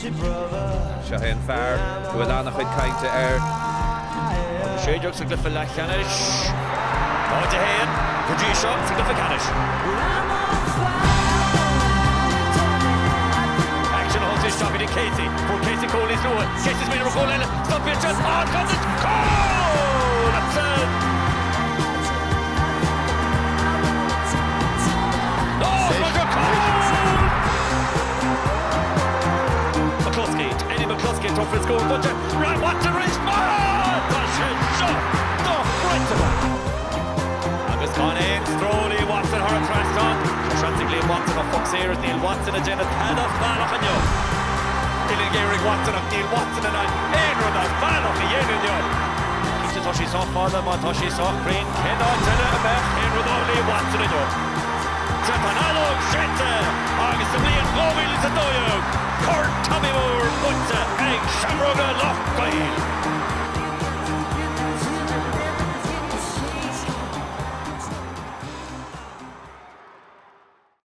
Seo é an fear a bhfuil an-chuid cainte air. 16 sa gcluiche leathcheannais. 0-1 go dtí seo sa gcluiche ceannais. Action a thosaigh isteach go dtí Casey. Fuair Casey cúl níos luaithe. Casey smaoineamh ar chúl eile. Stop iad sin. Ardchosaint. Cúl! Ansan. McCluskey, Eddie McCluskey ag tabhairt faoin scór buailte, Ryan Watson arís, Tá sé seo dochreidte! Agus gan aon stró Lee Watson thar an trasnán. Tá seans ag Liam Watson ach poc saor is níl Watson ag déanamh tada as bealach inniu. Uillinn ghéar ag Watson ach níl Watson in ann aon rud as bealach a dhéanamh inniu. Cinnte tá sí sách fada, má tá sí sách cruinn, cén áit eile a mbeadh aon rud ó Lee Watson inniu? Tá an fheadóg séidte agus sa mbliain 2012, Corn Tommy Moore buaite ag Seamróga Loch gCoill!